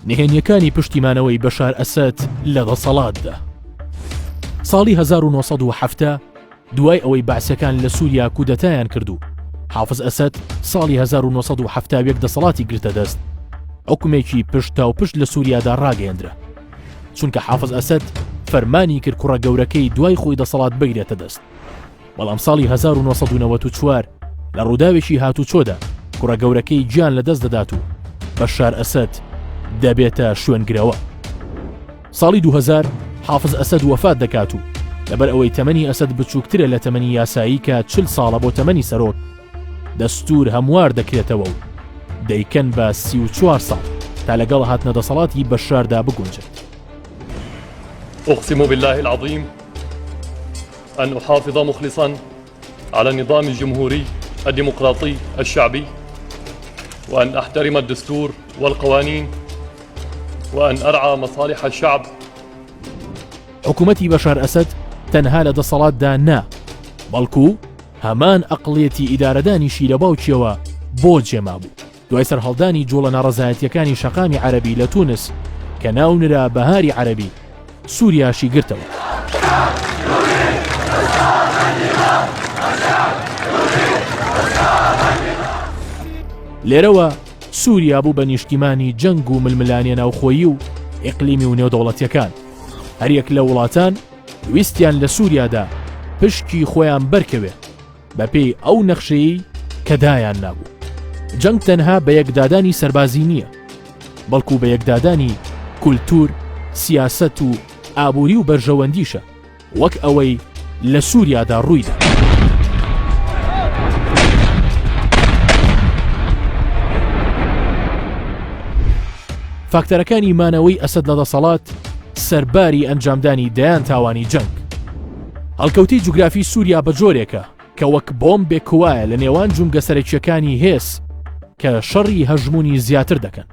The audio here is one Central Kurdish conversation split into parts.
نهێنیەکانی پشتی مانەوەی بەشار ئەسەد لە دەسەڵاتدا. ساڵی 1970 دوای ئەوەی بەعسەکان لە سووریا کودەتایان کرد و حافز ئەسەد ساڵی 1971 دەسەڵاتی گرتە دەست حکومێکی پشتاوپشت لە سووریادا ڕاگەیەندرا چونکە حافز ئەسەد فەرمانی کرد کوڕە گەورەکەی دوای خۆی دەسەڵات بگرێتە دەست بەڵام ساڵی 1994 لە ڕووداوێکی هاتوچۆدا کوڕە گەورەکەی گیان لەدەست دەدات و بەشار ئەسەد دەبێتە شوێنگرەوە. ساڵی 2000 حافز ئەسەد وەفات دەکات و لەبەر ئەوەی تەمەنی ئەسەد بچووکترە لە تەمەنی یاسایی کە چل ساڵە بۆ تەمەنی سەرۆک دەستور هەموار دەکرێتەوە و دەیکەن بە 34 ساڵ تا لەگەڵ هاتنە دەسەڵاتی بەشاردا بگونجێت. أقسم بالله العظيم أن أحافظ مخلصا على النظام الجمهوري الديمقراطي الشعبي وأن أحترم الدستور والقوانين وأن أرعى مصالح الشعب. حکومەتی بەشار ئەسەد تەنها لە دەسەڵاتدا نا، بەڵکو هەمان ئەقڵیەتی ئیدارەدانیشی لە باوکیەوە بۆ جێمابوو. دوای سەرهەڵدانی جوڵە ناڕەزایەتیەکانی شەقامی عەرەبی لە تونس کە ناونرا بەهاری عەرەبی، سوریاشی گرتەوە. لێرەوە سوریا بوو بە نیشتیمانی جەنگ و ململانێ ناوخۆیی و ئیقلیمی و نێودەوڵەتیەکان. هەریەک لە وڵاتان ویستیان لە سوریادا پشکی خۆیان بەرکەوێ. بەپێی ئەو نەخشەیەی کە دایان نابوو. جەنگ تەنها بەیەکدادانی سەربازی نییە، بەڵکو بەیەکدادانی کولتوور، سیاسەت و ئابووری و بەرژەوەندیشە، وەک ئەوەی لە سووریادا ڕوویدا. فاکتەرەکانی مانەوەی ئەسەد لە دەسەڵات سەرباری ئەنجامدانی دەیان تاوانی جەنگ. هەڵکەوتەی جوگرافی سووریا بە جۆرێکە کە وەک بۆمبێک وایە لە نێوان جومگە سەرەکییەکانی هێز کە شەڕی هەژموونی زیاتر دەکەن.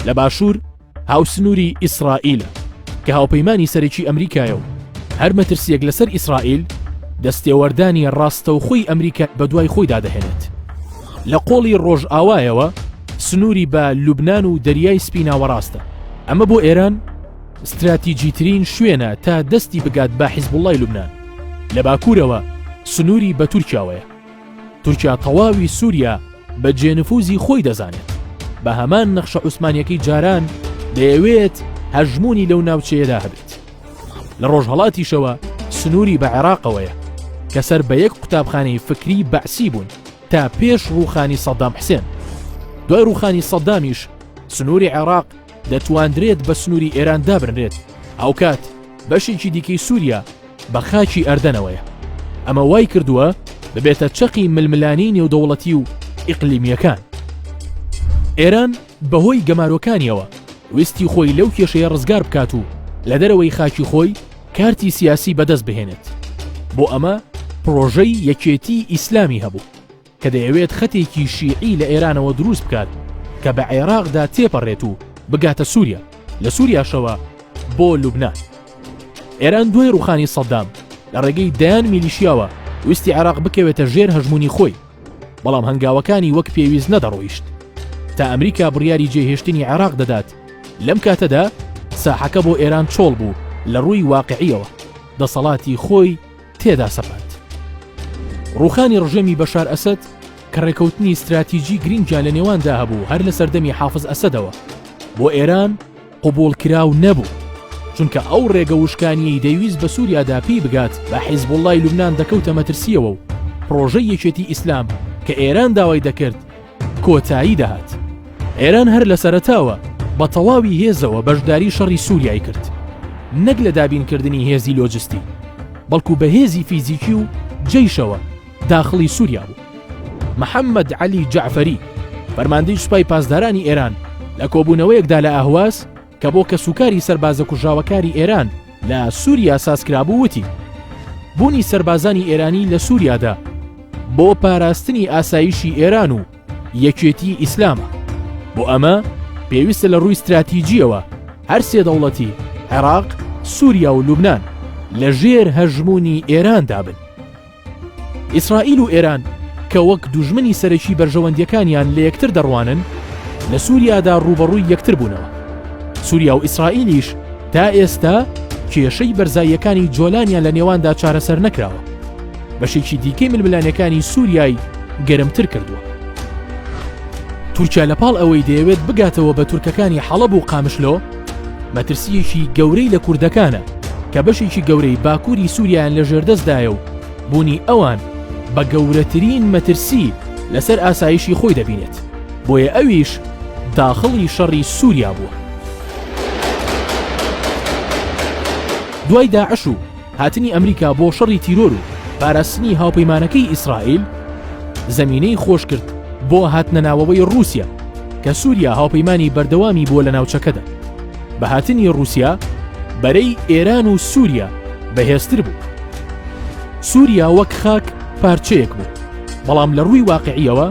لە باشوور هاوسنووری ئیسرائیلە کە هاوپەیمانی سەرەکی ئەمریکایە و هەر مەترسییەک لەسەر ئیسرائیل دەستێوەردانی ڕاستەوخۆی ئەمریکا بەدوای خۆیدا دەهێنێت. لە قۆڵی ڕۆژئاوایەوە سنووری بە لوبنان و دەریای سپی ناوەڕاستە. ئەمە بۆ ئێران ستراتیجیترین شوێنە تا دەستی بگات بە حیزبوڵای لوبنان. لە باکوورەوە سنووری بە تورکیاوەیە. تورکیا تەواوی سووریا بە جێنفوزی خۆی دەزانێت. بە هەمان نەخشە عوسمانیەکەی جاران دەیەوێت هەژموونی لەو ناوچەیەدا هەبێت. لە ڕۆژهەڵاتیشەوە سنووری بە عێراقەوەیە کە سەر بە یەک قوتابخانەی فکری بەعسی بوون تا پێش ڕووخانی سەدام حسێن. دوای ڕووخانی سەدامیش سنووری عێراق دەتواندرێت بە سنووری ئێران دابنرێت، هاوکات بەشێکی دیکەی سووریا بە خاکی ئەردەنەوەیە. ئەمە وای کردووە ببێتە چەقی ململانێی نێودەوڵەتی و ئیقلیمییەکان. ئێران بەهۆی گەمارۆکانیەوە ویستی خۆی لەو کێشەیە ڕزگار بکات و لە دەرەوەی خاکی خۆی کارتی سیاسی بەدەست بهێنێت. بۆ ئەمە پڕۆژەی یەکێتیی ئیسلامی هەبوو. کە دەیەوێت خەتێکی شیعی لە ئێرانەوە دروست بکات کە بە عێراقدا تێپەڕێت و بگاتە سووریا، لە سووریاشەوە بۆ لوبنان. ئێران دوای ڕووخانی سەدام لە ڕێگەی دەیان میلیشیاوە ویستی عێراق بکەوێتە ژێر هەژموونی خۆی، بەڵام هەنگاوەکانی وەک پێویست نەدەڕۆیشت تا ئەمریکا بڕیاری جێهێشتنی عێراق دەدات، لەم کاتەدا ساحەکە بۆ ئێران چۆڵ بوو لە ڕووی واقعیەوە دەسەڵاتی خۆی تێدا سەپاند. ڕووخانی ڕژێمی بەشار ئەسەد کە ڕێکەوتنی ستراتیجی گرینگیان لە نێواندا هەبوو هەر لە سەردەمی حافز ئەسەدەوە بۆ ئێران قبوڵکراو نەبوو، چونکە ئەو ڕێگە وشکانییەی دەیویست بە سووریادا پێی بگات بە حیزبوڵڵای لوبنان دەکەوتە مەترسییەوە و پڕۆژەی یەکێتی ئیسلام کە ئێران داوای دەکرد کۆتایی دەهات. ئێران هەر لە سەرەتاوە بە تەواوی هێزەوە بەشداری شەڕی سووریای کرد، نەک لە دابینکردنی هێزی لۆجستی، بەڵکو بە هێزی فیزیکی و جەیشەوە داخڵی سووریا بوو. محەممەد عەلی جەعفەری، فەرماندەی سوپای پاسدارانی ئێران لە کۆبوونەوەیەکدا لە ئەهواز کە بۆ کەسوکاری سەربازە کوژراوەکانی ئێران لە سووریا سازکرابوو وتی، بوونی سەربازانی ئێرانی لە سووریادا بۆ پاراستنی ئاسایشی ئێران و یەکێتی ئیسلامە، بۆ ئەمە پێویستە لە ڕووی ستراتیجییەوە. هەر سێ دەوڵەتی عێراق، سووریا و لوبنان لە ژێر هەژموونی ئێراندا بن. ئیسرائیل و ئێران کە وەک دوژمنی سەرەکی بەرژەوەندییەکانیان لە یەکتر دەڕوانن، لە سووریادا ڕووبەڕووی یەکتر بوونەوە. سووریا و ئیسرائیلیش تا ئێستا کێشەی بەرزاییەکانی جۆلانیان لە نێواندا چارەسەر نەکراوە. بەشێکی دیکەی ململانێکانی سووریای گەرمتر کردووە. تورکیا لە پاڵ ئەوەی دەیەوێت بگاتەوە بە تورکەکانی حەڵەب و قامشلۆ، مەترسییەکی گەورەی لە کوردەکانە کە بەشێکی گەورەی باکووری سووریایان لە ژێردەستدایە و بوونی ئەوان بە گەورەترین مەترسی لەسەر ئاسایشی خۆی دەبینێت، بۆیە ئەویش داخڵی شەڕی سووریا بووە. دوای داعش و هاتنی ئەمریکا بۆ شەڕی تیرۆر و پاراستنی هاوپەیمانەکەی ئیسرائیل، زەمینەی خۆشکرد بۆ هاتنەناوەوەی ڕووسیا کە سووریا هاوپەیمانی بەردەوامی بووە لە ناوچەکەدا. بە هاتنی ڕووسیا بەرەی ئێران و سووریا بەهێزتر بوو. سووریا وەک خاک پارچەیەک بوو، بەڵام لە ڕووی واقعییەوە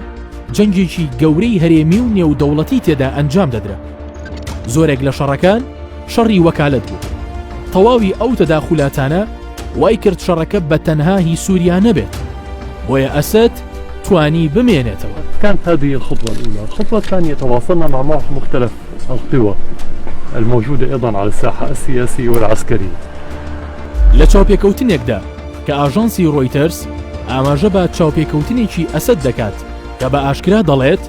جەنگێکی گەورەی هەرێمی و نێودەوڵەتی تێدا ئەنجام دەدرا. زۆرێک لە شەڕەکان شەڕی وەکالەت بوو. تەواوی ئەو تەداخولاتانە وای کرد شەڕەکە بە تەنها هی سووریا نەبێت. بۆیە ئەسەد توانی بمێنێتەوە. كانت هذه الخطوة الأولى الخطوة الثانية تواصلنا مع مختلف القوى الموجودة أيضا على الساحة السياسية والعسكرية. لە چاوپێکەوتنێکدا کە ئاژانسی ڕۆیتەرز ئاماژە بە چاوپێکەوتنێکی ئەسەد دەکات کە بە ئاشکرا دەڵێت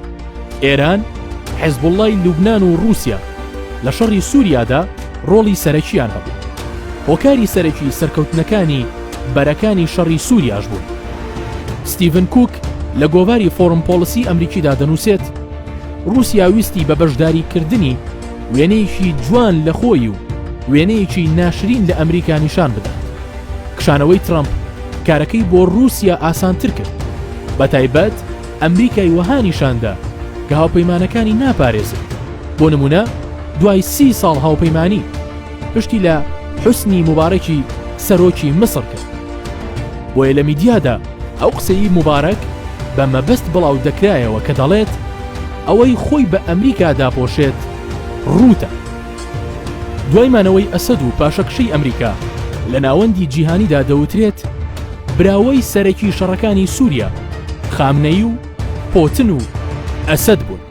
ئێران، حیزبوڵڵای لوبنان و ڕووسیا لە شەڕی سووریادا ڕۆڵی سەرەکییان هەبوو. هۆکاری سەرەکی سەرکەوتنەکانی بەرەکانی شەڕی سووریاش بوون. ستیڤن کوک لە گۆڤاری فۆرن پۆڵسی ئەمریکیدا دەنووسێت، ڕووسیا ویستی بە بەشداریکردنی وێنەیەکی جوان لە خۆی و وێنەیەکی ناشرین لە ئەمریکا نیشان بدات. کشانەوەی ترەمپ کارەکەی بۆ ڕووسیا ئاسانتر کرد، بەتایبەت ئەمریکای وەها نیشاندا کە هاوپەیمانەکانی ناپارێزێت، بۆ نموونە دوای سی ساڵ هاوپەیمانی پشتی لە حوسنی موبارەکی سەرۆکی میسڕ کرد. بۆیە لە میدیادا ئەو قسەی موبارەک بە مەبەست بڵاو دەکرایەوە کە دەڵێت ئەوەی خۆی بە ئەمریکا داپۆشێت ڕووتە. دوای مانەوەی ئەسەد و پاشەکشەی ئەمریکا لە ناوەندی جیهانیدا دەوترێت براوەی سەرەکی شەڕەکانی سووریا خامنەیی و پۆتن و ئەسەد بوون.